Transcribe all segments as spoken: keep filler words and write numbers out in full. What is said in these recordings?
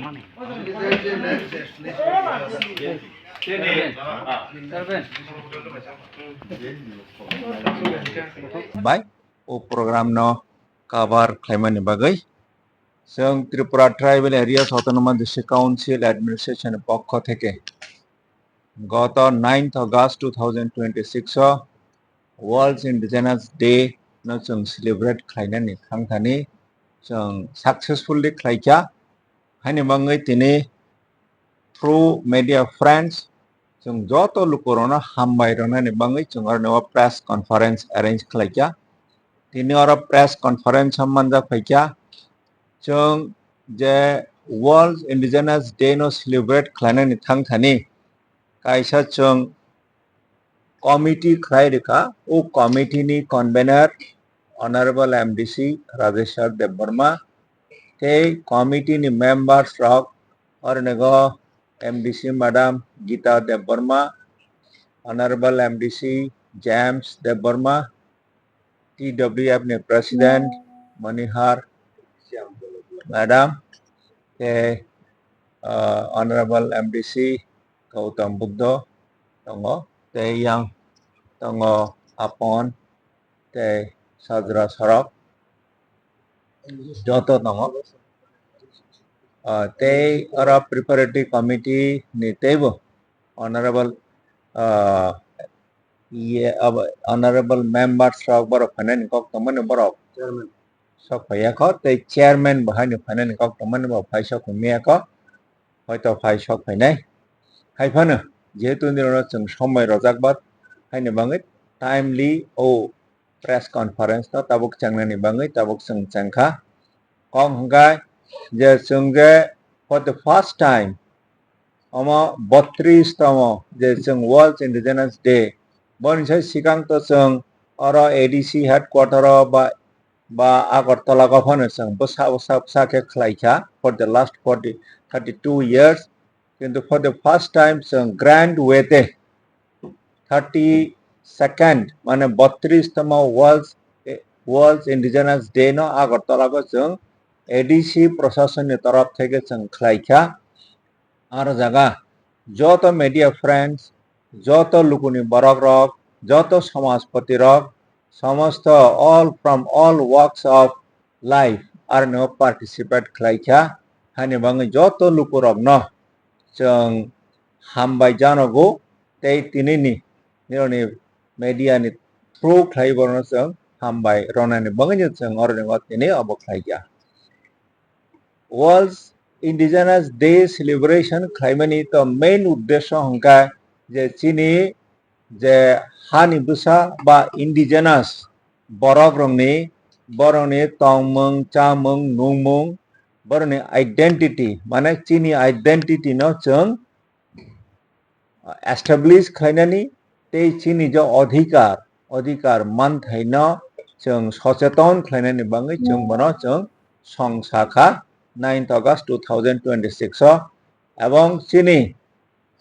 Bai, o program no cover khlaimani bagwi chwng Tripura Tribal Areas Autonomous District Council Administration ni pokho theke goto ninth August two thousand twenty-six o World Indigenous Day no chwng celebrate khlainani thangthani chwng successfully khlaikha. Haini bagwi tini through media friends chwng joto lukurokno hambai rwnani bagwi chwng oro press conference arrange khlaikha. Tini oro press conference o manjak phaikha. Chwng je World Indigenous Day no celebrate khlainani thangthani kaisa chwng committee khlai rwkha. O committee ni convener Honorable M D C Rajeshwar Debbarma tei committee ni members rok ornigo M D C Madam Gita Debbarma, Honorable M D C James Debbarma, T W F ni President Manihar Madam, tei, uh, Honorable M D C Gautam Buddha tongo, tei yang tongo Apon, tei Sajra Sorok, joto tongo. Uh, tei oro preparatory committee ni teibo Honorable, uh, ye, abo honorable members rok borok phainani kok tongmani borok sok phaiya kho, tei chairman bo haino phainani kok tongmani bo phai sok phai maya kho, hoito phai sok phainai. Hai phano jehetu nirokno chwng somoi rojak ba, haini bagwi timely o press conference no tabuk chengnani bagwi tabuk chwng chengkha. Kok hwnkhe je chwng je for the first time omo botris tomo je chwng World Indigenous Day, boni sai sikang to chwng oro A D C headquarter o ba, ba Agartala o phano chwng bwsa bwsa bwsa khe khlai kha for the last forty, thirty-two years. Kintu for the first time chwng grand way te thirty second mane botris tomo World, World Indigenous Day no Agartala o chwng A D C proshasonni torop theke chwng khlai kha. Aro jaga joto media friends, joto lukuni borok rok, joto samajpati rok, somosto all from all walks of life aroni o participate khlai kha. Hani bagwi joto lukurokno chwng hambai janogo tei tinini nironi media ni through khlai borokno chwng hambai ronani bagwi chwng oroni o tini obo khlai kha. World Indigenous Day celebration khlaimani to main uddesho hwnkha je chini je hani bwsa ba indigenous borok rokni, borokni tongmung, chamung, nungmung, borokni identity, mane chini identity no chwng establish khlainani tei chini je adhikar, adhikar manthaino chwng socheton khlainani bagwi chwng bono chwng song sakha ninth August two thousand twenty-six o. Ebong chini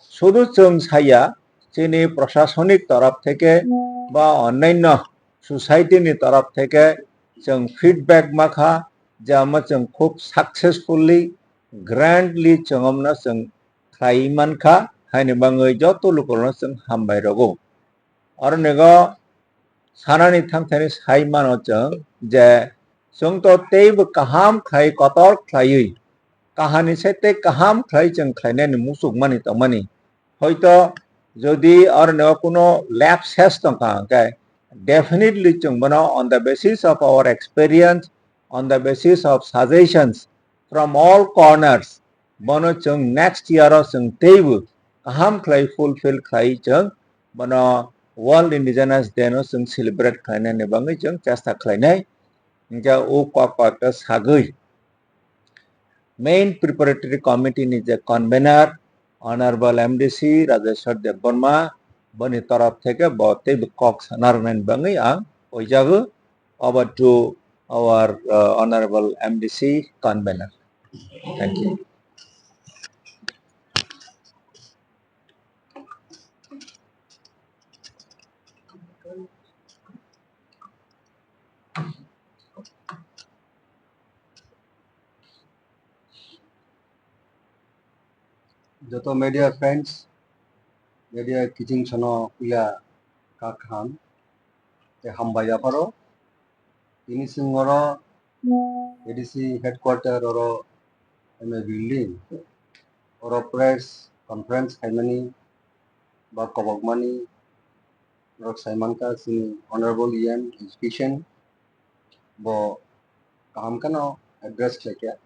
sudu chwng saya, chini prashasonik torop theke ba onnaino society ni torop theke chwng feedback makha je omo chwng khub successfully, grandly chwng omono chwng khlai mankha, haini bagwi joto lukurokno chwng hambai rwgo. Oronigo sanani thangthani sai mano chwng je chwng to teibo kaham khlai kotor khlaiwi, kahani se tei kaham khlai chwng khlainani muchukmani tongmani. Hoito jodi oronigo kuno lapses tongkha hwnkhe definitely chwng bono on the basis of our experience, on the basis of suggestions from all corners, bono chwng next year o chwng teibo kaham khlai fulfill khlai chwng bono World Indigenous Day no chwng celebrate khlainani bagwi chwng chesta khlainai. Hwnkhe o kok kok ta sagwi main preparatory committee ni je convener Honorable M D C Rajeshwar Debbarma, boni torop theke bo teibo kok sana rwnani bagwi ang poijago. Over to our, uh, Honorable M D C convener. Thank you. Joto media friends, media kiching sono puila kak kaham tei hambai yapharo. Tini chwng oro A D C headquarter oro M A building oro press conference khaimani ba kobokmani norok sai mankha chini Honorable E M Education bo kaham kheno address khlaikha.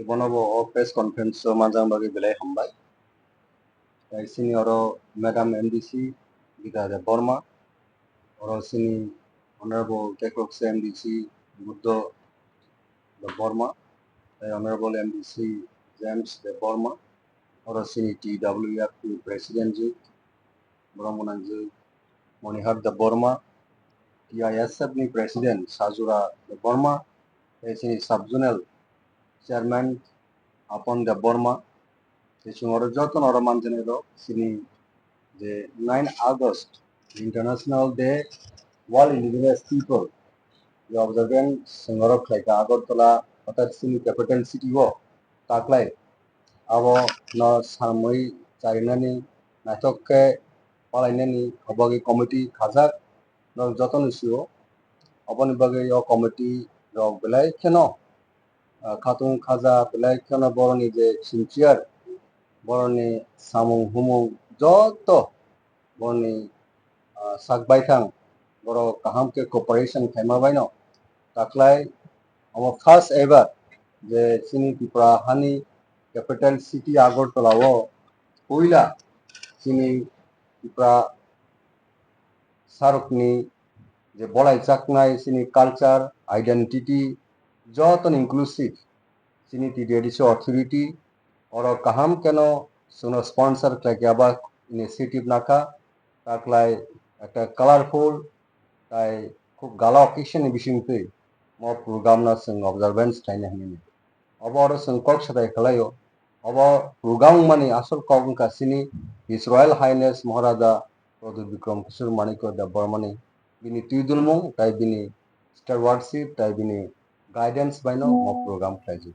Bono bo o press conference o manjak bagwi belai hambai. Tai chini oro Madam M D C Gita Debbarma, oro chini Honorable Kekroksa M D C Buddha Debbarma, tai Honorable M D C James Debbarma, oro chini T W F ni President ji, borok mwnang ji Monihar Debbarma, T I S F ni President Sajura Debbarma, tai chini Sub Zonal Chairman Apon Debbarma, tei chwng oro jotono oro manjani rok chini je nine August International Day World Indigenous People je observance chwng oro khlaikha Agartala, orthat chini capital city o taklai abo no samwi charinani naithok khe palainani obogwi committee khajak. Norok jotono sio, oboni bagwi o committee rok belai kheno ah, khatung khaja belai kheno boroni je sincere, boroni samung humung joto boroni ah, sak baithang borok kaham khe cooperation khaima baino taklai omo first ever je chini Tripura hani capital city Agartala o puila chini Tripura sarokni je bolai chaknai chini culture, identity, jotono inclusive chini T D A D C authority oro kaham keno chwngno sponsor khlaikha ba initiative nakha, taklai ekta colorful tai khub gala occasion ni bisingtwi mo program no chwng observance khlaina hinwi. Obo oro chwng kok sadai khlaio. Obo program wngmani asol kok wngkha chini His Royal Highness Maharaja Pradyut Bikram Kishore Manikya Debbarmani bini twidulmung tai bini stewardship tai bini guidance baino mo program khlaijak.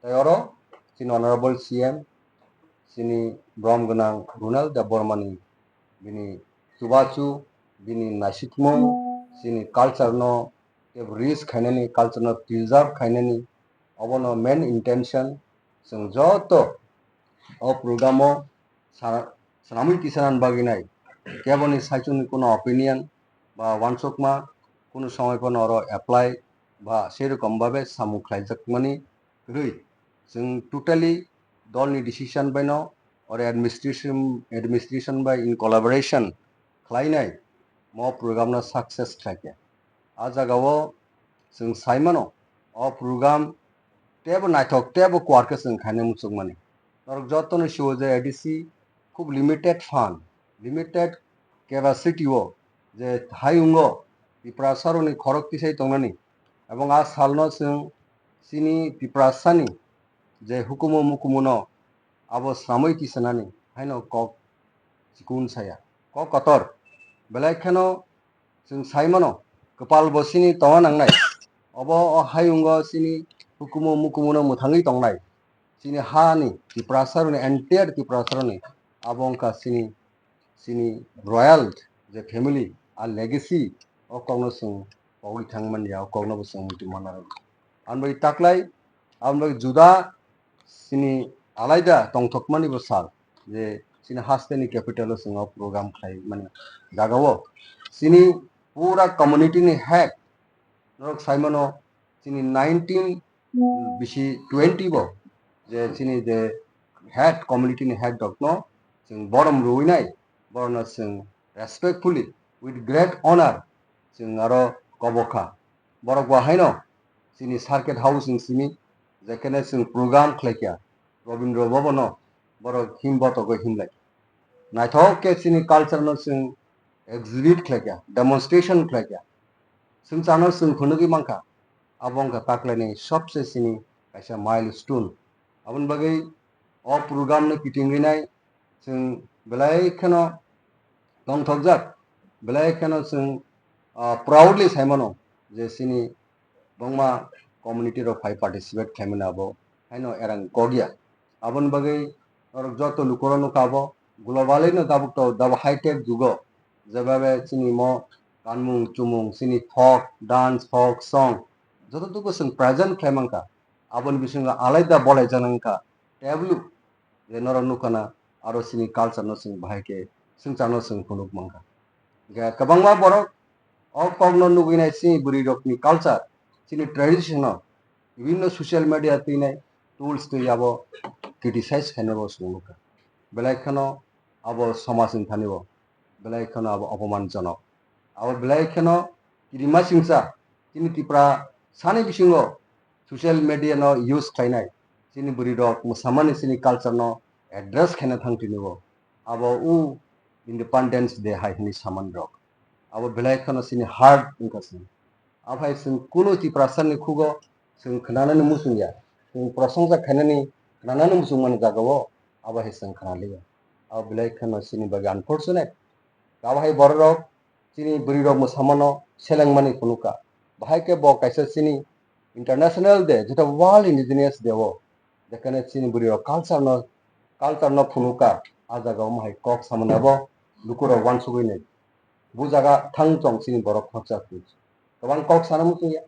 Tai oro chini Honorable C M chini borom gwnang Runal Debbarmani bini chubachu, bini naisingmung, chini culture no tei rich khainani, culture no preserve khainani, obono main intention. Chwng joto o program o sa-, swnamwi tisanani bagwi nai, keboni saichungni kuno opinion ba uansukma kuno somoi phano oro apply ba sei rokom babe samung khlaijakmani kwrwi. Chwng totally dolni decision baino oro administration, administration bai in collaboration khlainai mo program no success khlaikha. A jagao chwng saimano o program teibo naithok teibo kuar khe chwng khaina muchungmani. Norok jotono sio je A D C khub limited fund, limited capacity o je hayungo Tiprasarokni khorok tisai tongnani, ebong a salno chwng chini Tiprasani je hukumu mukumuno abo swnamwi tisanani haino kok chikun saya, kok kotor. Belai kheno chwng sai mano, kwpal bo chini tongna nangnai. Obo o hayungo chini hukumu mukumuno mwthangwi tongnai. Chini hani Tiprasarokni, entire Tiprasarokni abo wngkha chini, chini royal je family, a legacy, o kokno chwng pogwi thangmani ya, o kokno bo chwng muitu manna rwdi. Aboni bagwi taklai, aboni bagwi juda chini alaida tongthokmani bo sal, je chini hasteni capital o chwng o program khlai mani jagao chini pura community ni head norok sai mano, chini nineteen bisi twenty bo je chini je head, community ni head rokno chwng borom rwinai, borokno chwng respectfully, with great honor chwng aro kobokha. Borok bo haino chini circuit house ni simi jekhene chwng program khlaikha, Rabindra Bhavan o borok him botogwi himlai. Naithok khe chini culture no chwng exhibit khlaikha, demonstration khlaikha. Swngcharno chwng phunugwi mankha, abo wngkha taklaini sobse chini kaisa milestone. Aboni bagwi o program no kitingwi nai chwng belai kheno tongthokjak, belai kheno chwng, ah, proudly sai mano je chini bangma community rok phai participate khlaimani abo haino erang kokya. Aboni bagwi Norok joto lukurok nukha abo globally no tabuk to dabo high tech jugo. Jebabe chini mo kanmung chumung, chini folk, dance, folk song, joto tuku chwng present khlai mankha. Aboni bisingo alaida bolai janangkha. Tablu je norok nukhana aro chini culture no chwng bahai khe swngcharno chwng phunuk mankha. Hingkhe kwbangma borok o kokno nugwi nai chini bwrwi rokni culture, chini tradition no bibinno social media twi nai tools twi abo criticize khainai bo chwng nukha. Belai kheno abo somajni thani bo belai kheno abo opomanjonok. Abo belai kheno kirima singsa chini Tiprasani bisingo social media no use khlainai chini bwrwi rok mwsamani chini culture no address khaina thang tini bo. Abo u Independence Day hai hwnwi saman rok. Abo belai kheno chini heart wngkha chwng. Aphai chwng kunu Tiprasani khugo chwng khnanani muchung ya. Chwng prosongsa khainani khnanani muchung mani jagao abo hai chwng khnaliya. Abo belai kheno chini bagwi unfortunate. Abo hai bororok chini bwrwirok mwsamano selengmani phunukha. Bahai khe bo kaisa chini International Day, jeto World Indigenous Day o, jekhane chini bwrwirok culture no, culture no phunukha, a jaga omo hai kok samani abo lukurok uansugwi nai. Bu jaga thang chong chini borok khorsa kwrwi. Kwbang kok sana muchungya.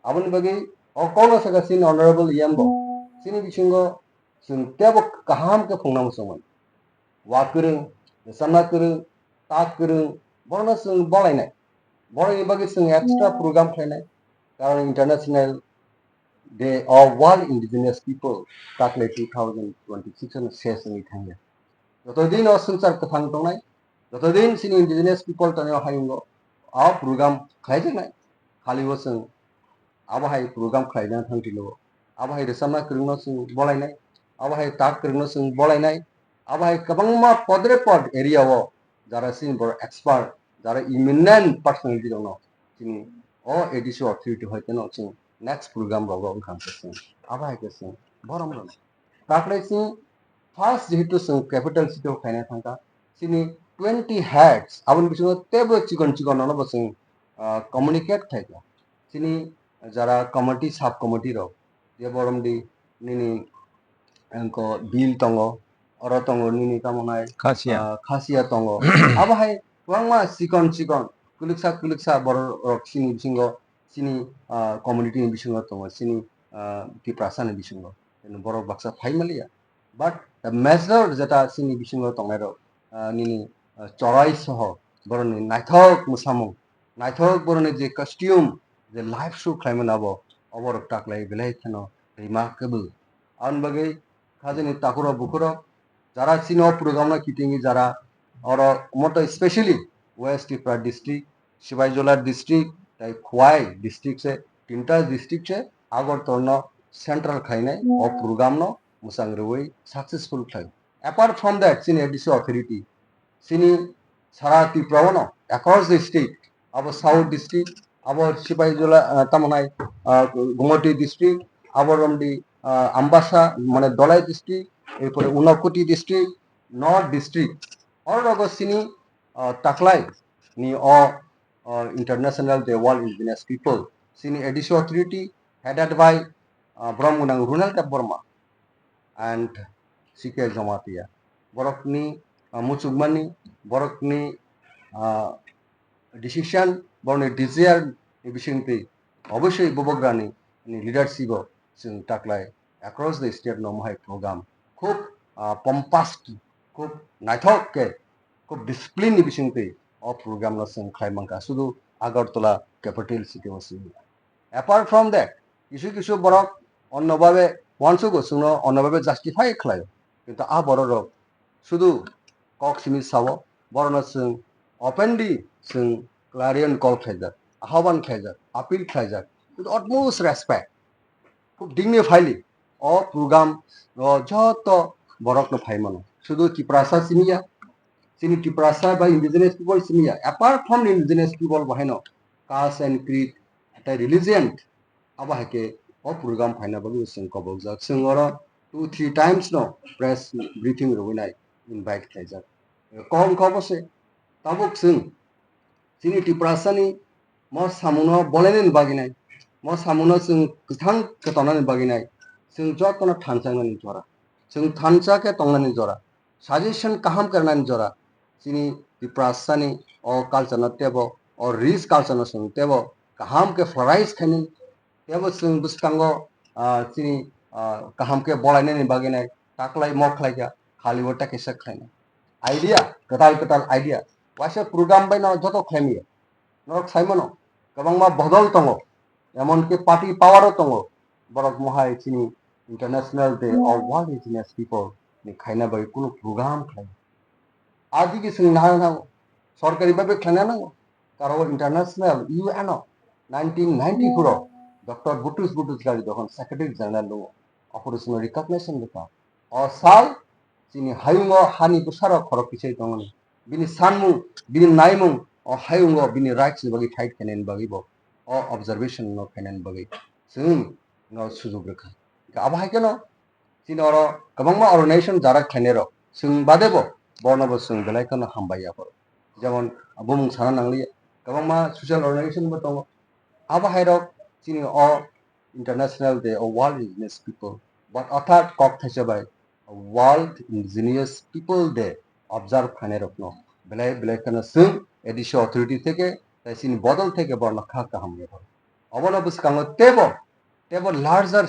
Aboni bagwi o kokno saka chini Honorable E M bo. Chini bisingo chwng teibo kaham khe phungna muchungmani. Wa kwrwng, rwchapna kwrwng, tak kwrwng, borokno chwng bolainai. Borokni bagwi chwng extra program khlainai. Karon International Day of World Indigenous People taklai two thousand twenty-six no ses wngwi thangya. Joto din o swngchar kwthang tongnai, joto din chini indigenous people tongnai o hayungo o program khlaijaknai. Khali o chwng abo hai program khlaina thang tino, abo hai rwchapna kwrwngno chwng bolainai, abo hai tak kwrwngno chwng bolainai, abo hai kwbangma podre pod area o jara chini borok expert, jara eminent personality rokno chini o A D C authority hoiteno chwng next program rogo wngkha hwnkhe chwng abo hai khe chwng borom rwno. Taklai chini first jehetu chwng capital city o khaina thangkha, chini twenty heads, aboni bisingo teibo chikon chikon nono bo chwng, ah, communicate khaikha. Chini jara committee, sub committee rok, je borom di nini, engko bill tongo, oro tongo nini tamo nai, Khasia. Ah, Khasia tongo. Abo hai kwbangma chikon chikon, kwlwksa kwlwksa borok rok chini bisingo, chini, ah, community ni bisingo tongo, chini, ah, Tiprasa ni bisingo. Borok baksa phai maliya. But the major jeta chini bisingo tongnai rok, ah, nini, ah, chorai soho borokni naithok mwsamung, naithok borokni je costume, je live show khlaimani abo, oborok taklai belai kheno remarkable. Aboni bagwi khajani takhurok bukhurok jara chini o program no kitingwi jara oro moto specially West Tripura district, Sibaijola district, tai Khowai district se, tinta district se Agartala no central khlainai o program no mwchang rwui successful khlai. Apart from that, chini A D C authority, chini sara Tripura o no, across the state, abo South district, abo Sibaijola, ah, tamo nai, ah, Gumoti district, abo romdi, ah, Ambasa, mane Dholai district, erpore Unakoti district, North district, oro rogo chini, ah, taklai ni o, ah, International Day World Indigenous People, chini A D C authority headed by, ah, borom gwnang Runal Debbarma and C K Jamatia. Borokni, ah, muchukmani, borokni, ah, decision, borokni desire ni bisingtwi obviously Bubagrani ni leadership o chwng taklai across the state no mohai program khub, ah, pompous, khub naithok khe, khub discipline ni bisingtwi o program no chwng khlai mankha, sudu Agartala capital city o simi. Apart from that, kisu kisu borok onno babe uansugo, chwngno onno babe justify khlaio. Kintu a borok rok sudu kok simi sao, borokno chwng openly chwng clarion call khlaijak, ahoban khlaijak, appeal khlaijak with utmost respect. Khub dignifyly o program o joto borokno phai mano. Sudu Tiprasa simi ya, chini Tiprasa ba indigenous people simi ya. Apart from indigenous people, bahaino caste and creed, tei religion, abo hai khe o program phaina bagwi chwng kobogjak. Chwng oro two three times no press briefing rwui nai invite khlaijak. Kok wngkha obo se, tabuk chwng chini Tiprasani mo samungno bolainani bagwi nai, mo samungno chwng kwthang khe tongnani bagwi nai, chwng jotono thansa wngnani jora. Chwng thansa khe tongnani jora, suggestion kaham khe rwnani jora, chini Tiprasani o culture no tebo, o rich culture no chwng tebo kaham khe flourish khainani, tebo chwng bwskango, ah, chini, ah, kaham khe bolainani bagwi nai taklai mok khlaikha, khali o ta kisa khlainai. Idea, kwtal kwtal idea. Waisa program bai no joto khlaimaya. Norok saimano, kwbangma bodol tongo, emonki party power o tongo. Borok mohai chini International Day of World Indigenous People ni khaina bai kunu program khlai. Adigi chwng nana nango, sorkari bhabe khlaina nango. Karo international U N o nineteen ninety-four o Doctor Boutros Boutros-Ghali dokhon Secretary General no operation recognition rwkha. O sal chini hayungo hani bwsarok khorok kisai tongmani. Bini sanmung, bini naimung, o hayungo bini rights ni bagwi fight khainani bagwi bo, o observation no khainani bagwi chwng no sujuk rwkha. Abo hai kheno chini oro kwbangma organization jara khlainai rok chwng bade bo, bono bo chwng belai kheno hambai ya borok. Jemon bumung sana nangliya, kwbangma social organization bo tongo. Abo hai rok chini o International Day of World Indigenous People, but orthat kok thaisa bai World Indigenous People Day observe khainai rokno belai belai kheno chwng A D C authority theke tai chini bodol theke borno kha kaham ya borok. Obono bwskango tebo, tebo larger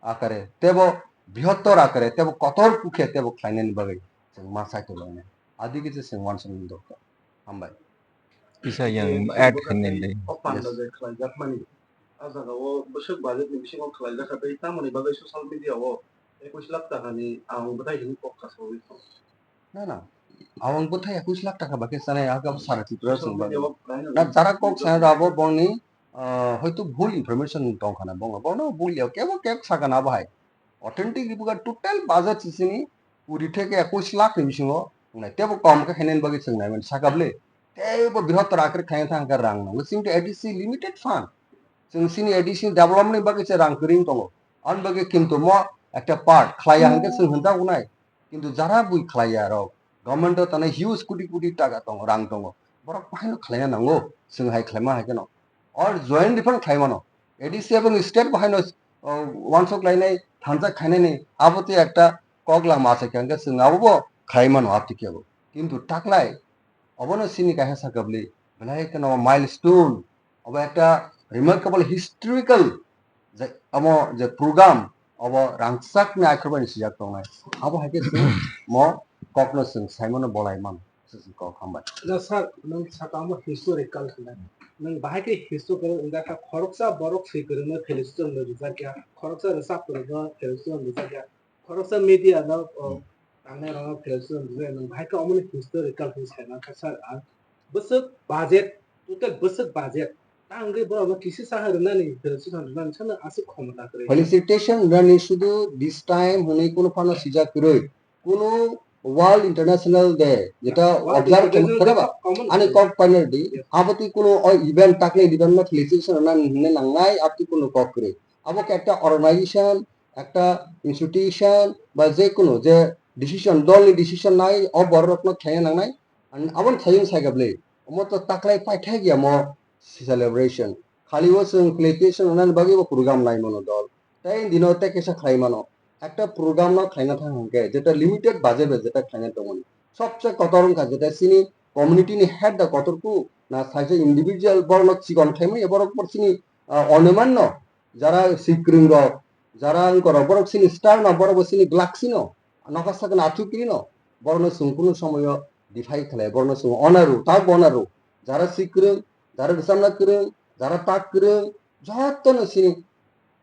akare, tebo brihottor akare, tebo kotor kukhe tebo khlainani bagwi chwng ma sai tonglainai. Adigi se chwng uansukmani dorkar. Hambai. Kisa yang add khainai le. O panda je khlaijakmani, a jaga o bwswk budget ni bisingo khlaijak kha tei tamoni bagwi social media o ekush lakh taka ni ang bwthai hwnwi kok kasawi tongo. Na, na. Awang bwthai ekush lakh taka ba khe chanai, aka sara Tripura chwng bagwi. Na, jara kok sanai rabo bongni, ah, hoito bhul information tong khana bongo. Bono bhul ya, kebo kek sakana bahai. Authentic ribuga total budget sisini kuri theke ekush lakh ni bisingo wngnai. Tebo kom khe khainani bagwi chwng nai mani sakable. Tebo brihottor akhir khaina thang khe rang nango. Chwng to A D C limited fund. Chwng sini A D C development ni bagwi se rang kwrwi tongo. Ani bagwi kintu mo ekta part khlaiya hwnkhe chwng hwnjak wngnai. Kintu jara bui khlaiya rok, government o tanai huge koti koti taka tongo, rang tongo. Borok bahaino khlaina nango, chwng hai khlaima hai kheno. Or joint referendum khlai mano. A D C ebong state bahaino, o, uansuk lainai, thansa khainani, abo tei ekta kok lama achai kha, hwnkhe chwng abo bo khlai mano, abo tei kebo. Kintu taklai, obono sini kaisa sakabli, belai kheno milestone, obo ekta remarkable historical je, amo je program, obo rangchakni akhorbai ni sijak tongnai. Abo hai khe chwng mo kokno chwng saimano bolai mano. Chwng kok hambai. Da sir, nwng saka omo historical hinai. Nwng bahai khe historical wngkha, khoroksa borok swi kwrwngno felicitation rwjak ya, khoroksa rwchap kwrwngno felicitation rwjak ya, khoroksa media no, o, Hmm. tangnai rokno felicitation rwjak ya, nwng bahai khe omoni historical hinwi sai mankha sir. Ang bwswk budget, total bwswk budget, ta wngwi borokno kisi saha rwnani, felicitation rwnani sano aswk khomota kwrwi. Felicitation rwnani sudu this time hwnwi kunu phano sijak kwrwi. Kunu World International Day, jeta World observe International kheno Day ba, ani kok painai di, yes, abo twi kunu o event takle event no felicitation rwnani hinwi nangnai, abo twi kunu kok kwrwi. Abo khe ekta organization, ekta institution, ba je kunu je decision, dol ni decision nai, o borok rok no khlaina nangnai. An-, aboni thayung sai kha bwlwi. Omo to taklai paithak ya mo celebration. Khali o chwng felicitation rwnani bagwi bo program nai mano dol. Tei dino tei kisa khlai mano. Ekta program no khlaina thang hwnkhe, jeta limited budget bai jeta khlaina tongmani. Sobse kotor wngkha jeta chini community ni head da kotor ku, na saisa individual borok no chikon khlaimani, borok bor chini, ah, onuman no, jara sikrwng rok, jara wngkor rok, borok chini star no, borok bo chini glak sino. Nokha sakni athukrino, borokno chwng kunu somoyo defy khlai, borokno chwng onaru, tabukbo onaru. Jara swi kwrwng, jara rwchapna kwrwng, jara tak kwrwng, jotono chini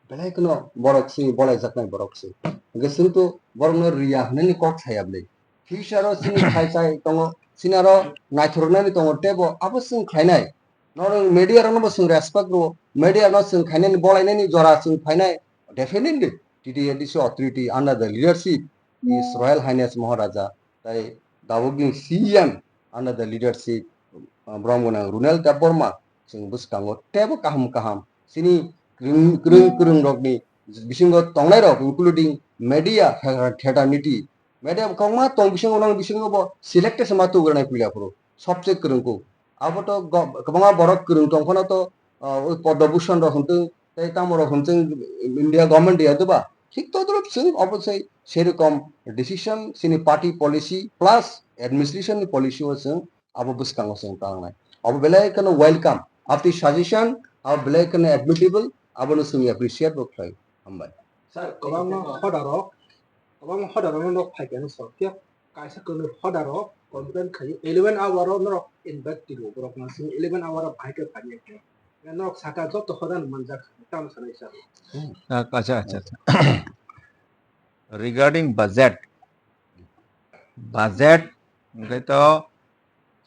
belai kheno borok chini bolaijaknai borok se. Hwnkhe chwngto borokno riya hwnwi kok saya bwlwi. Future o chini khai chai tongo, chini aro naithornani tongo teibo abo chwng khlainai. Norok media rokno bo chwng respect rwo, media no chwng khainani bolainani jora chwng phainai, definitely T T A D C authority under the leadership His Royal Highness Maharaja, tai dabukni C M under the leadership, uh, Brahmana Runel Debbarma, chwng bwskango teibo kaham kaham chini kwrwng, kwrwng, kwrwng rokni bisingo tongnai rok, including media fraternity, media kwbangma tong bisingo, nang bisingo bo selected se ma tubranai puila phuru, sobse kwrwng kuk. Abo to go-, kwbangma borok kwrwng tong phano to, ah, oi Padma Bhushan rok hwn tong, tei tamo rok hwn tong, India government ya doba, Thik todrop chwng obo se serokom decision chini party policy plus administration ni policy o chwng abo bwskango chwng tangnai. Abo belai kheno welcome. Aboni suggestion abo belai kheno admittable, abono chwng appreciate bo khlai. Hambai. Sir, kwbangma hodarok, kwbangma hodarokno nok phaikha no sir. Phiya kaisa kwnwi hodarok complain khaio, eleven hour o norok invite tiro borok no, sini eleven hour o bahai khe phaiya khe. Norok saka joto hodano manjak, tamo sanai sir. Ah, acha, acha, acha. Regarding budget, budget hwnkhe to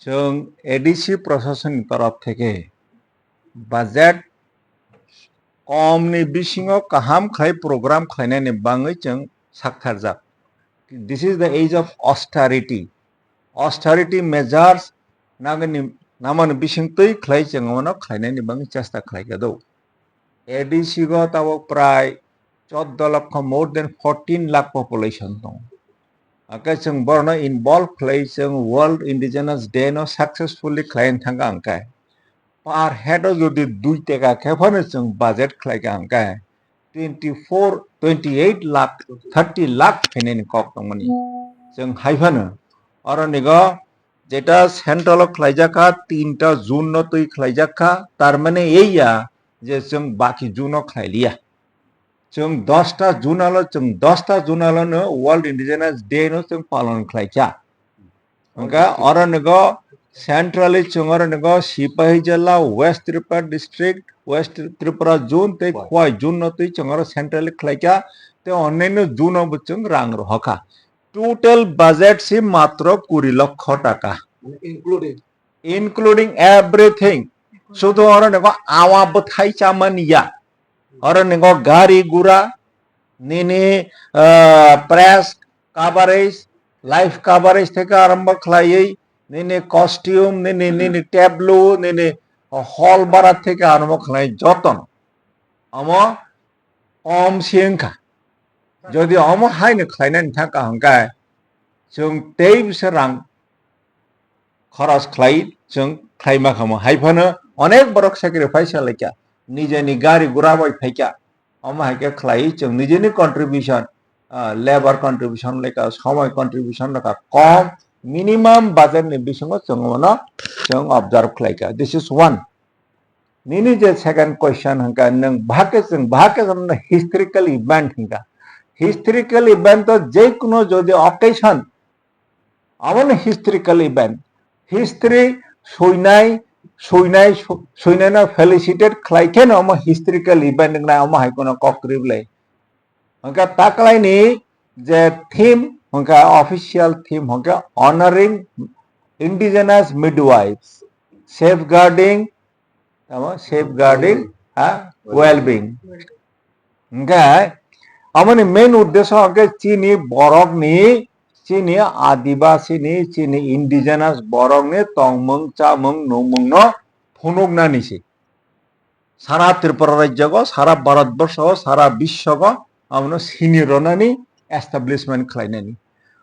chwng A D C prosasonni torof theke budget komni bisingo kaham khlai program khlainani bangwi chwng saktharjak. This is the age of austerity. Austerity measures nagani namani bisingtwi khlai chwng omono khlainani bangwi chesta khlaikha do. A D C go tabok prai choddo lokho, more than fourteen lakh population tong. Hwnkhe chwng borno involve khlai chwng World Indigenous Day no successfully khlai thangkha hwnkhe. Per head o jodi dui teka khe phano chwng budget khlaikha hwnkhe twenty four, twenty eight lakh, thirty lakh phainani kok tongmani. Chwng hai phano oro nigo jeta central o khlaijak kha, tinta June no twi khlaijak kha, tar mane ei ya je chwng baki June o khlai liya. Chwng dosta June o, chwng dosta June o no World Indigenous Day no chwng palon khlaikha. Hwnkhe oro nigo centrally chwng oro nigo Sipahi Jala, West Tripura District, West Tripura Zone tei Khowai Zone no twi chwng oro centrally khlaikha, tei onnaino zone o bo chwng rang rohorkha. Total budget si matro kuri lokho taka. Including? Including everything. Sudhu oro nigo awa bwthai chamani ya. Oro nigo gari gura, nini, ah, press coverage, life coverage theke arombo khlaiwi, nini costume, nini, nini tableau, nini hall bara theke arombo khlai jotono. Omo kom si wngkha. Jodi omo haino khlainani thangkha hwnkhe, chwng tei bwsa rang khoros khlai chwng khlai ma khamo. Hai phano onek borok sacrifice khlaikha, nijeni gari gura bai phaikha, omo hai khe khlai chwng nijeni contribution, ah, labour contribution lekha, somoi contribution lekha kom, minimum budget ni bisingo chwng omono chwng observe khlaikha. This is one. Nini je second question hwnkha, nwng bahai khe chwng bahai khe chwng historical event hwnkha. Historical event to je kuno jodi occasion, abono historical event. History suinai, suinai, su-, suinai no felicitate khlai khe no omo historical event wngnai, omo hai kuno kok kwrwi bwlai. Hwnkha taklaini je theme, hwnkha official theme, hwnkha honoring indigenous midwives, safeguarding, tamo, safeguarding, ha, well-being. Hwnkhe amoni main uddesho hwnkhe chini borokni, chini adibasini, chini indigenous borokni tongmung, chamung, nungmungno phunuknani se. Sara Tripura rajyogo, sara Bharatborsho, sara biswogo abono sini rwnani establishment khlainani.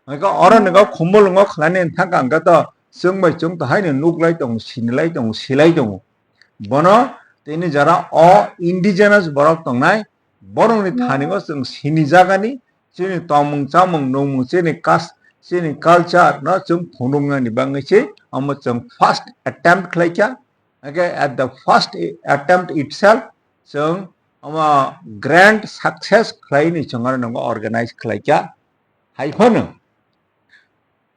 Hwnkhe oro nokha Khumulwngo khlainani thangkha hwnkhe to chwng bai chwng to haino nuklai tongo, sinilai tongo, silai tongo. Bono tini jora o indigenous borok tongnai, borokni thani o chwng sinijagani, chini tongmung chamung nungmung, chini kas-, chini culture no chwng phunuknani bagwi se omo chwng first attempt khlaikha. Hwnkhe at the first attempt itself, chwng omo grand success khlaini chwng aro nongo organize khlaikha. Hai phano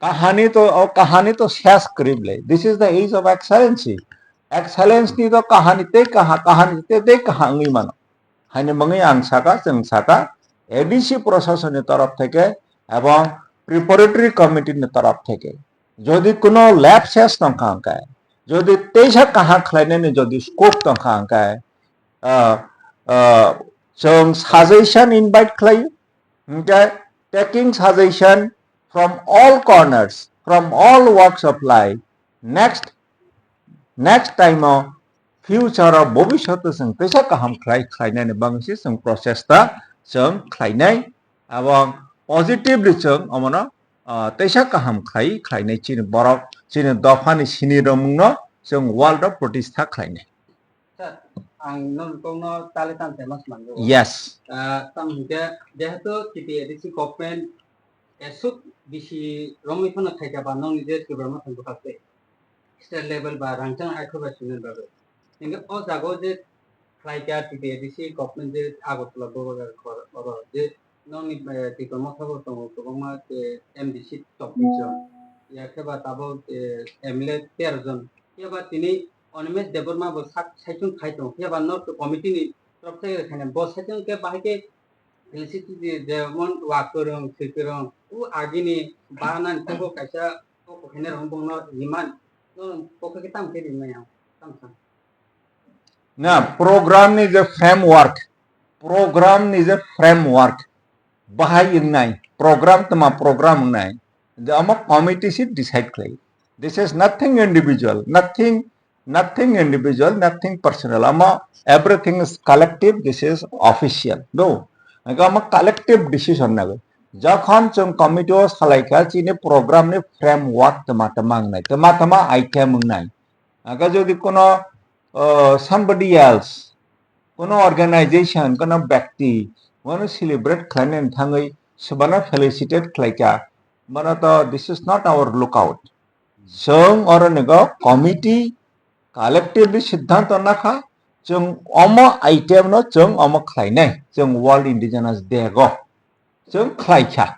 kahani to, o kahani to ses kwrwi bwle. This is the age of excellency. Excellence ni to kahani tei kaha, kahani tei tei kaha wngwi mano. Haini mungwi ang saka, chwng saka, A D C prosasonni torof theke ebong preparatory committee ni torof theke. Jodi kuno lapses tongkha hwnkhe, jodi teisa kaham khlainani jodi scope tongkha hwnkhe, ah, ah, chwng suggestion invite khlai, hwnkhe taking suggestion from all corners, from all walks of life, next, next time o future o bobishoto chwng teisa kaham khlai, khlainani bagwi se chwng prochesta chwng khlainai. Abo positively chwng omono, ah, teisa kaham khlai, khlainai chini borok, chini dophani sini romungno chwng world o protistha khlainai. Sir, ang nokno tale tang tema swnamgo. Yes. Ah, tamo hwnkhe jehetu T T A D C government esuk bisi romwi phano khaikha ba nokni je Tripura Motha bwkhak tei state level ba rangchak aithobai swngnani bagwi. Hingke o jaga o je khlaikha T T A D C government je Agartala Bobagra oro je nokni, eh, Tripura Motha bo tongo kwbangma, eh, M D C chobbish jon. Ya khe ba tabok, eh, M L A tero jon. Phiya ba tini Animesh Debbarma bo sak saichung khai tongo. Phiya ba north committee ni torop thai khaina bo saichung khe bahai khe L C T D jemon wa kwrwng, swi kwrwng, o agini banani teibo kaisa kok khainai rok bongno riman, no kok khe tam khe rimaya, tam sam. Na, program ni je framework, program ni je framework, bahai wngnai, program tma program wngnai, je omo committee si decide khlai. This is nothing individual, nothing Nothing individual, nothing personal. Ama everything is collective, this is official. Do. Hingke ama collective decision nago. Jokhon chwng committee o salaikha chini program ni framework tma tma wngnai, tma tma item wngnai. Hingke jodi kono, uh, somebody else, kono organization, kono byakti, wano celebrate khlainani thangwi, subana felicitate khlaikha, mano to this is not our lookout. Chwng oro nigo committee collectively siddhanto nakha, chwng omo item no chwng omo khlainai, chwng World Indigenous Day go chwng khlaikha.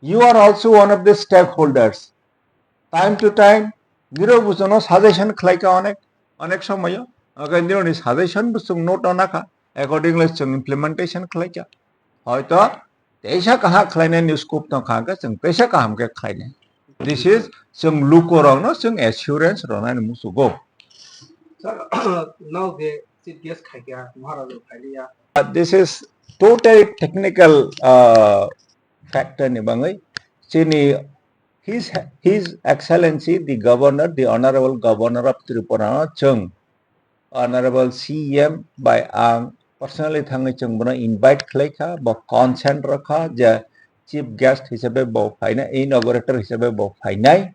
You are also one of the stakeholders. Time to time, nirok bujono suggestion khlaikha onek, onek somoyo. Oke, nirokni suggestion bo chwng note o nakha, accordingly chwng implementation khlaikha. Hoito teisa kaham khlainani scope tongkha hwnkhe chwng teisa kaham khe khlainai. This is chwng lukorokno chwng assurance rwnani muchugo. Sir, no je chief guest khaikha, Maharaja khailiya. Uh, this is totally technical, uh, factor ni bangwi. Chini His, His Excellency the Governor, the Honorable Governor of Tripura no chwng Honorable C E M bai ang personally thangwi chwng bono invite khlai kha, bo consent rw kha je chief guest hisabe bo phainai, inaugurator hisabe bo phainai.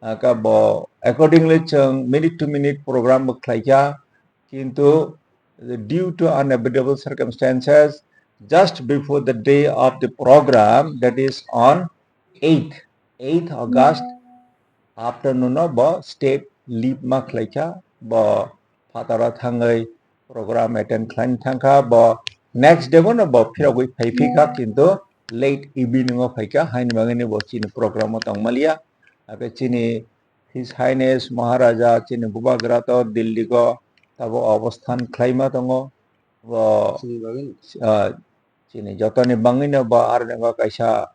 Aka bo accordingly chwng minute to minute program bo khlai kha, kintu due to unavoidable circumstances, just before the day of the program, that is on eighth, eighth August, afternoon o bo state leave ma khlai kha, bo phataro thangwi program attend khlaina thang kha, bo next day bono bo phirogwi phai phi kha, kintu late evening o phai kha, haini bagwi ni bo chini program o tong maliya. Ake chini His Highness Maharaja chini Bubagra to Delhi go tabo obosthan khlaima tongo. Bo, ah, chini jotoni bangwino bo aroni bo kaisa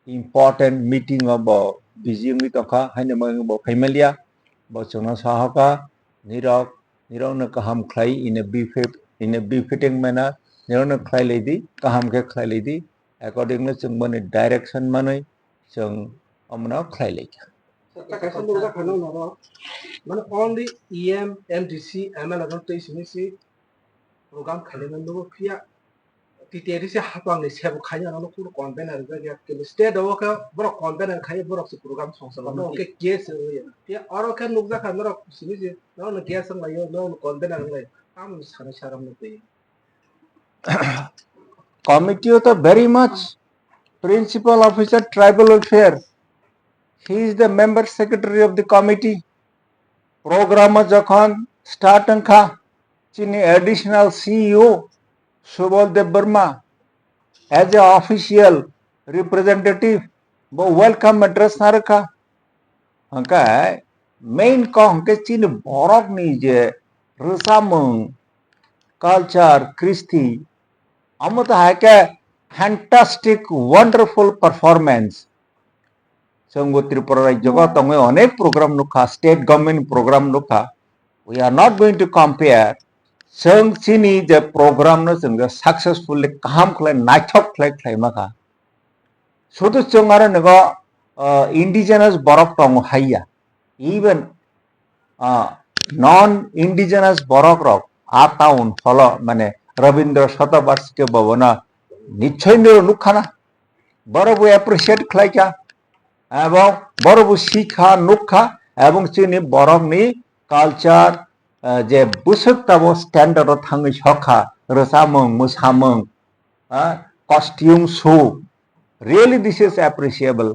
important meeting o bo busy wngwi tongkha, haino bo phaimanliya. Bo chwngno sahoka, nirok, nirokno kaham khlai in a befit-, in a befitting manner, nirokno khlai laidi, kaham khe khlai laidi, accordingly chwng boni direction manwi chwng omono khlai laikha. Kaisa nukjakha nokno, mane only E M, M D C, M L A rok twi simi si program khainai nugo, phiya T T A D C hapang ni sebo khaina no kunu convener rijak ya, kebo state o khe borok convener khai borok se program songsa no khe case ya. Phiya oro khe nukjakha norok simi si no case wng lai yo, no convener wng lai, tamo sana saram no twi. Committee o to very much Principal Officer Tribal Welfare, he is the member secretary of the committee. Program o jokhon start wngkha, chini additional C E O Subal Debbarma as a official representative bo welcome address narwkha. Hwnkhe main kok hwnkhe chini borokni je rwchapmung, culture, kristi, omo to hai khe fantastic, wonderful performance. Chwngbo Tripura rajyogo tongwi onek program nukha, state government program nukha. We are not going to compare. Chwng chini je program no chwng je successfully kaham khlai naithok khlai khlai makha. Sudu chwng aro nogo, uh, indigenous borok tongo haiya. Even, uh, non indigenous borok rok a town holo mane Rabindra Shatabarshiki Bhavan o nichoi niro nukkha na. Borok bo appreciate khlai kha. Ebong borok bo sikha, nukkha, ebong chini borok ni culture, ah, je bwswk tabo standard o thangwi sokha, rwchapmung, mwsamung, ah, costume show, really this is appreciable.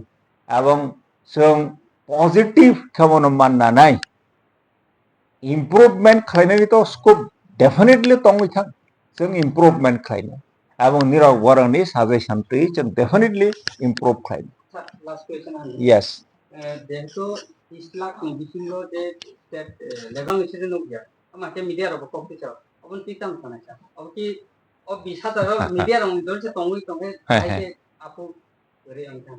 Ebong chwng positive khe bono manna nai. Improvement khlainani to scope definitely tongwi thang. Chwng improvement khlainai. Abong nirok borokni suggestion twi chwng definitely improve khlainai. Sir, last question ang. Yes. Eh, jehetu tris lakh ni bisingo je state, eh, level ni side nukya, ama khe media rok kok tisa, oboni twi tamo sanai sa. Obo ki, o bis hajar o media rok ni dol se tongwi tongkhe, hai hai, hai khe apu kwrwi ang kha.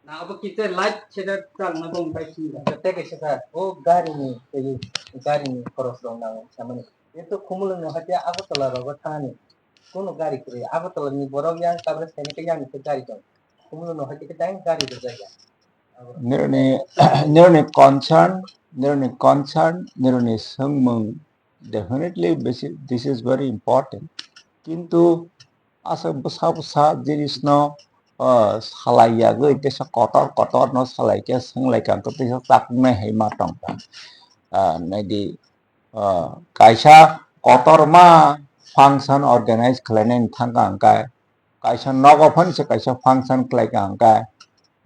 Na abo kisa light share chalna bo bai sini. Tei kaisa kha, o gari ni, tei gari ni khoros rok nango samani. Jehetu Khumulwng no hakhe Agartala rogo thani. Kono gari kwrwi. Agartala ni borok yang tabra saini khe yang ni khe gari tong. Khumulwng no hakhe khe dai gari rwjak ya. Abo. Nirni, nirni concern, nirni concern, nirni swngmung, definitely basi-, this is very important. Kintu asa bwsa bwsa jinisno, ah, salaiyagwi teisa kotor kotorno salaikhe swnglaikha hwnkhe teisa chaknai hai ma tongkha. Ah, naidi, ah, kaisa kotorma function organize khlainani thangkha hwnkhe, kaisa nogo phano se kaisa function khlaikha hwnkhe,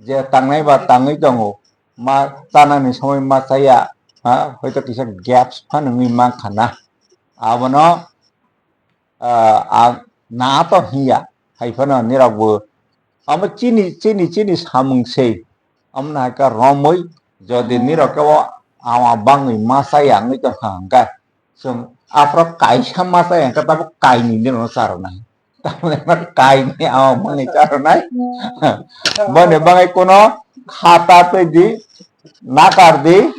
je tangnai ba tangwi tongo, ma chanani somoi ma chaya, ha, hoito kisa gaps phano wngwi mankha na. Abono, ah, ang na to hiya, hai phano nirok bo amo chini, chini, chini samung se, amo na hai khe romwi, jodi nirok khe o ama bangwi ma chaya wngwi tongkha hwnkhe, chwng aphro kaisa ma chaya hwnkhe tabuk kainwi nirokno charwnai. Tamoni ma kainwi ama bangwi charwnai. Boni bangwi kuno khata twi di, nakar di,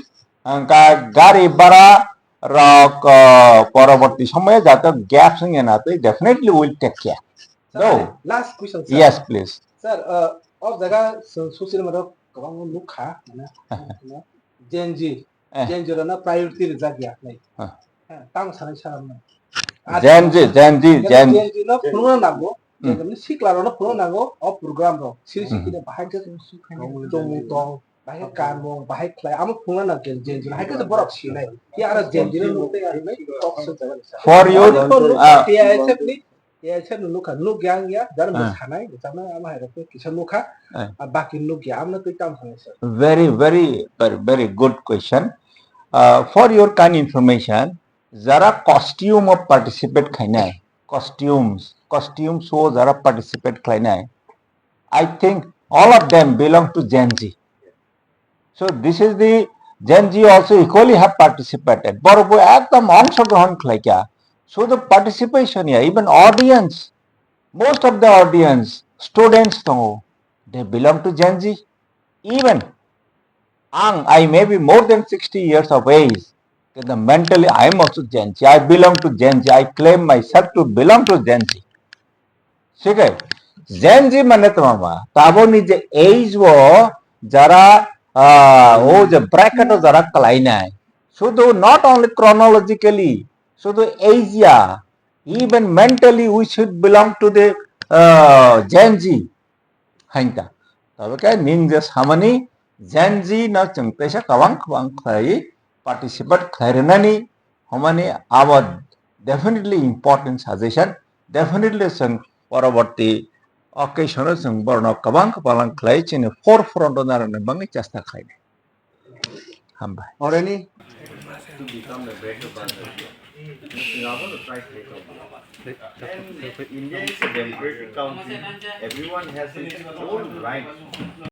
hwnkhe gari bhara rok, uh, poroborti somoyo jato gaps wngya na twi, definitely will take care. Sir, do. Last question, sir. Yes, please. Sir, uh, o jaga so-, social media kwbangma nukha, mane, Gen Z, eh, Gen Z rokno priority rijak ya, like. Huh. Heh, tamo sanai sir, mane. Gen Z, Gen Z, Gen Z. Gen Z no phunukna nango, hmm, Gen Z ni sikla rokno phunukna nango, o program rok. Siri hmm, siri khe bahai khe tongmung tong, bahai khe kanmung, bahai khlai, amo phunukna nango Gen Z no, hai khe borok sinai. Ya aro Gen Z no nukte ya, like, talk show jaga ni sir. For your, ah, T I S F ni T I S F no nukha, nukya wngya, jara bo sanai, jana ama hai rok kisa nukha, ah, baki nukya, amno twi tamo sanai sir. Very, very, very, very good question. Uh, for your kind information, jara costume o participate khainai, costumes, costume show jara participate khlainai, I think all of them belong to Gen Z. So this is the Gen Z also equally have participated. Borok bo ekdom ongshogrohon khlaikha. So the participation ya, even audience, most of the audience, students tongo, they belong to Gen Z. Even ang, I may be more than sixty years of age, kintu mentally I am also Gen Z. I belong to Gen Z. I claim myself to belong to Gen Z. Thik hai? Gen Z mane tma ma? Taboni je age o jara, ah, o je bracket o jara kalainai. Sudu not only chronologically, sudu age ya, even mentally we should belong to the, ah, Gen Z. Hainta. Tabe khe ning je samani Gen Z no chwng teisa kwbang kwbang khlai participate khlai rwnani hwnmani abo definitely important suggestion. Definitely chwng poroborti occasion o chwng borokno kwbang kwbang khlai chini forefront o narwkna bagwi chesta khlainai. Hambai. Already to become a better person. India is a democratic country. Everyone has his own rights.